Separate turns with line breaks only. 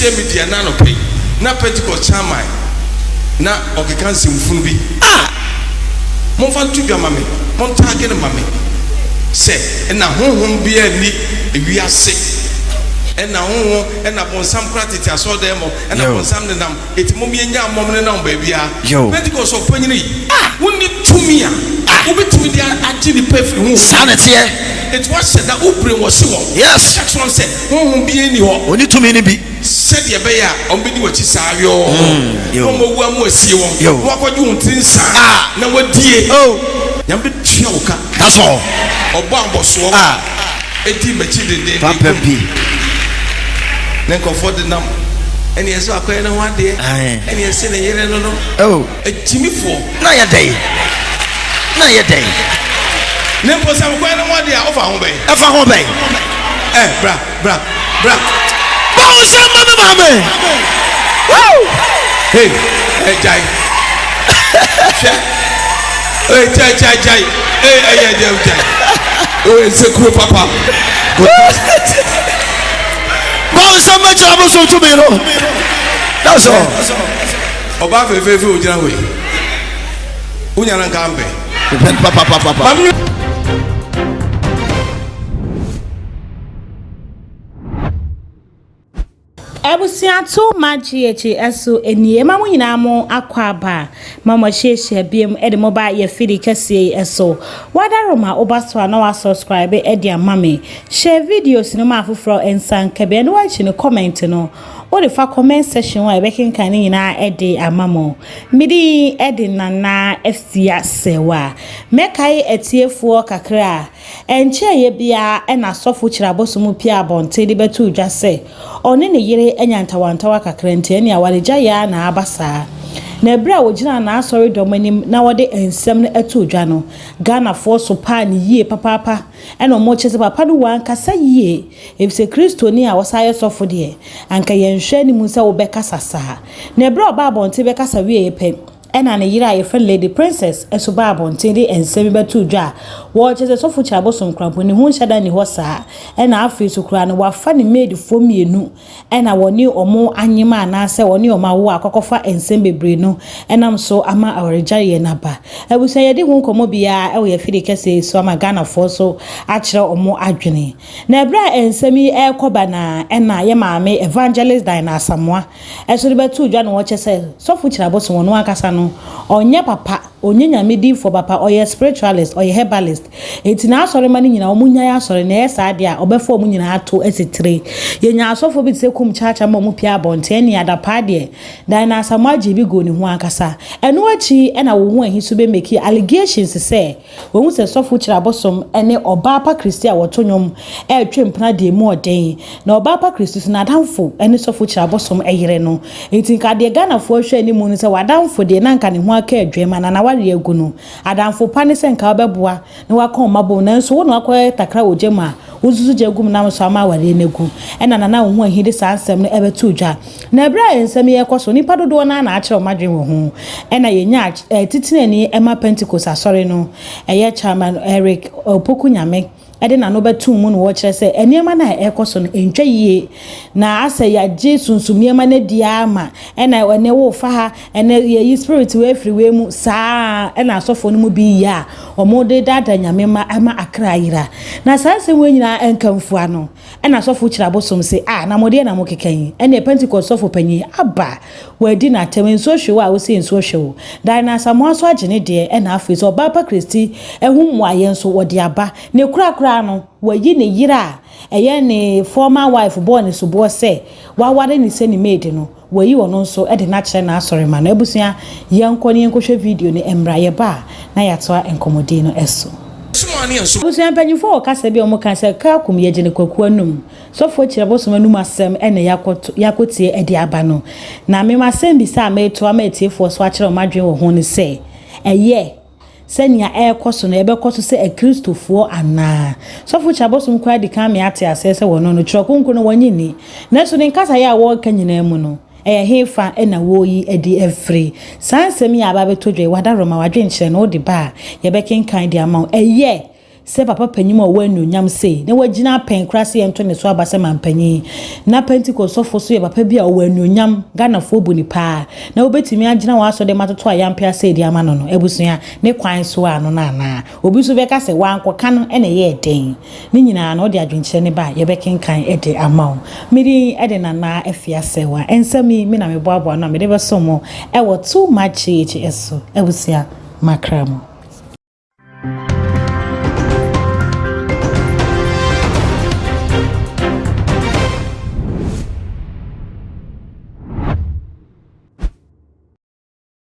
Social media na anɔpa yi na Pentecost chairman na ɔkeka nsɛmfunu bi.
Ah!
Momfa nto dwa ma me, montaage no ma me sɛ ɛna honhom biara nni ewiase, ɛna honhom, ɛna bonsam koraa tete asɔredan mu, ɛna bonsam nenam, enti mom yɛnnya mmom nenam baabiara. Pentecost ɔpanyin yi, wonni tumi a wobɛtumi de agye nnipa afiri honhom
Saa na ɛteɛ.
Enti woahyɛ da wo brainwash wɔn. Ka kyerɛ wɔn sɛ honhom biara nni hɔ.
Wɔnni tumi no bi.
Sɛdeɛ ɛbɛyɛ a wɔbɛdi w'akyi saa yɔɔ, na wɔawu ama wɔasie wɔn, na wɔakɔgye wɔn tiri nsa na wɔadie. Nyame bɛtua wo ka.
That's all.
Ɔbɔ abɔsoɔ dii m'akyi dendeenden
Papa
kum
bi.
Ne nkurɔfoɔ denam ɛne ɛsɛ wakɔyɛ ne ho adeɛ ɛne ɛsɛ ne yere no no. Agyimifoɔ.
Na yɛ dɛn? Na yɛ dɛn?
Ne mpo sɛ mekɔyɛ ne ho adeɛ a, wofa ho bɛn?
Ɛfa ho bɛn?
Ɛ bra bra bra.
Bɔ wo nsam ma me maame. Woo!
Hey, ɛ gyae. Hwɛ. Ee gyae gyae gyae. Ee ɛyɛ deɛ gyae. Ee nsekuro papa.
Bɔ wo nsam ma kyerɛ abosom tumi no. That's all.
Ɔbaa fɛfɛɛfɛ ogyina hɔ yi. Wonya no nka mpɛ.
Mepɛ no papapapa.
Maame
Abusua to ma GH so nie. Ma mo nyinaa mo akɔ aba ma mo ahyiahyia biom de mo ba yɛ fidi kɛseɛ yi so. Wadaroma woba so a na wa subscribe de ama me. Share videos no ma afoforɔ nsa nka bi. Ɛno akyi no comment no wode fa comment section hɔ a yɛbɛkenkan ne nyinaa de ama mo. Me din de Nana Afia Serwaa. Mɛkae atiefoɔ kakra a Ɛnkyɛeɛ biara na Sɔfo Kyerɛabosom piaa abɔnten de bɛtoo dwa sɛ ɔne ne yere anya ntawantawa kakra nti ɛnneɛ awaregyaeɛ ara na aba saa. Na ɛberɛ a ɔgyinaa n'asɔredɔm anim na ɔde nsɛm no too dwa no, Ghanafoɔ sopaa no yie papaapa na wɔkyerɛ sɛ papa no wankasa yie efisɛ Kristoni a ɔsan yɛ sɔfo deɛ, anka yɛnhwɛ anim sɛ wobɛkasa saa. Na ɛberɛ a ɔbaa abɔnten bɛkasa wieeɛ pɛ, Ɛna ne yere a yɛfrɛ no Lady Princess nso baa abɔnten de nsɛm bi bɛtoo dwa a wɔkyerɛ sɛ Sɔfo Kyɛ Abosom koraa mpo ne ho nhyɛ da nni hɔ saa. Ɛna afei nso koraa no wafa ne maidfoɔ mmienu ɛna wɔne wɔn anyem anaasɛ wɔne wɔn awo a akɔkɔfa nsɛm bebree no ɛnam so ama awaregyaeɛ no aba. Abusua yɛadi ho nkɔmmɔ biara ɛwɔ yɛn afidie kɛseɛ yi so ama Ghanafoɔ nso akyerɛ wɔn adwene. Na ɛberɛ a nsɛm yi ɛrekɔba no ara ɛna yɛ maame Evangelist Diana Asamoah Ɛso de bɛtoo dwa na wɔkyɛ sɛ sɔfo kyerɛ abosom ɔno ankasa no ɔnyɛ papa ɔnyɛ nyame difoɔ papa ɔyɛ spiritualist ɔyɛ herbalist enti n'asɔremma no nyinaa wɔn nyae asɔre na ɛyɛ saa deɛ a ɔbɛfa wɔn nyinaa ato asitire yɛnya asɔfoɔ bi te sɛ kum kyaakya ma wɔn pie abɔnten ɛne adapaa deɛ Diana Asamoah gyee bi guu ne ho ankasa ɛno akyi ɛna wo ho ahi so bɛ make allegations sɛ Wahu sɛ sɔfo kyerɛ abosom ne ɔbaa pa Kristi a wɔto nnwom retwe mpena deɛ emu ɔden. Na ɔbaa pa Kristi nso n'adamfo ne sɔfo kyerɛ abosom yere no. Nti nka deɛ Ghanafoɔ hwɛ anim ne sɛ w'adamfo deɛ na nka ne ho aka adwam anaa n'awareɛ agu no. Adamfo pa ne sɛ nka wobɛboa na waka wɔn abom nanso wo na wakɔyɛ takra wɔ gya mu a wosusu gya gu mu nam so ama awareɛ no agu. Ɛna Nana Ohuahi de saa nsɛm no bɛtoo dwa. Na ɛberɛ a nsɛm yi rekɔ so, nnipa dodoɔ no ara na akyerɛ wɔn adwene wɔ ho. Ɛna yɛnyaa titenani ma Pentekoste Asɔre no, ɛyɛ Chairman Eric Opoku Nyame, de n'ano bɛtoo mu na ɔrekyerɛ sɛ nneɛma no a ɛrekɔ so no ntwa yie. Na asɛ yɛagye sunsum nneɛma no adi ara ma ɛna ɛnɛ worefa ha, ɛnɛ yɛyi spirit wei afiri wei mu, saa ara na asɔfoɔ no mu bi yɛ a wɔde daadaa Nyame mma ma akra ayera. Na saa nsɛm wei nyinaa nkamfua no. Ɛnna asɔfo kyerɛ abosom se, Ah, na mo deɛ na mokeka yi? Ɛnneɛ Pentekoste sɔfo panyin, aba! Wɔadi no atɛm, nsuo hwe wo a, wose nsuo hwe wo. Diana Asamoah nso agye ne deɛ, ɛnna afei nso Ɔbaa Pa Christy ho mmuaeɛ nso, wɔde aba. Ne korakora no, wayi ne yere a ɛyɛ ne former wife bɔɔ ne soboɔ sɛ waware no sɛ ne maid no. Wayi ɔno nso de no akyerɛ n'asɔremma no. Abusua, yɛnkɔ na yɛnkɔhwɛ video no mmra. Yɛba a, na yɛatoa nkɔmmɔdi no so. Abusua mpanyimfoɔ wɔ kasa bi a wɔka sɛ, Kaa kum yɛgye no kwaku anum. Sɔfoɔ kyerɛ bosom anum asɛm na yɛakɔtie de aba no. Na me m'asɛmbisa a mereto ama atiefoɔ so akyerɛ wɔn adwene wɔ ho ne sɛ, ɛyɛ sɛ nea ɛrekɔ so no, ɛbɛkɔ so sɛ Akristofoɔ anaa? Sɔfo Kyabosom koraa di kan me ate aseɛ sɛ wɔno no, Twerɛ Kronkron no wɔnnye nni. Nanso ne nkasaeɛ a wɔreka nyinaa mu no, ɛyɛ hefa na wɔreyi adi afiri? Saa nsɛm yi a aba abɛtɔ dwa yi, w'adaworoma, w'adwenkyerɛ no, wode ba a, yɛbɛkenkan de ama wo. Ɛyɛ! Sɛ papa panyin a ɔwɔ anuonyam sei, na wagyina apɛn koraa sɛ yɛnto ne so aba sɛ mampanyin, na Pentecost sɔfo nso yɛ papa bi a ɔwɔ anuonyam, Ghanafoɔ bu no paa, na wobɛtumi agyina w'asɔre dɛm atoto ayampe asɛe de ama no no, abusua, ne kwan so a no no anaa? Obi nso bɛka sɛ, wankɔka no na ɛyɛɛ dɛn? Ne nyinaa no, wode adwenkyerɛ no ba a, yɛbɛkenkan de ama wo. Me din de Nana Afia Serwaa. Nsɛm yi, me na meboaboa ano a mede bɛsom mo wɔ Too Much GH so. Abusua, makra mo.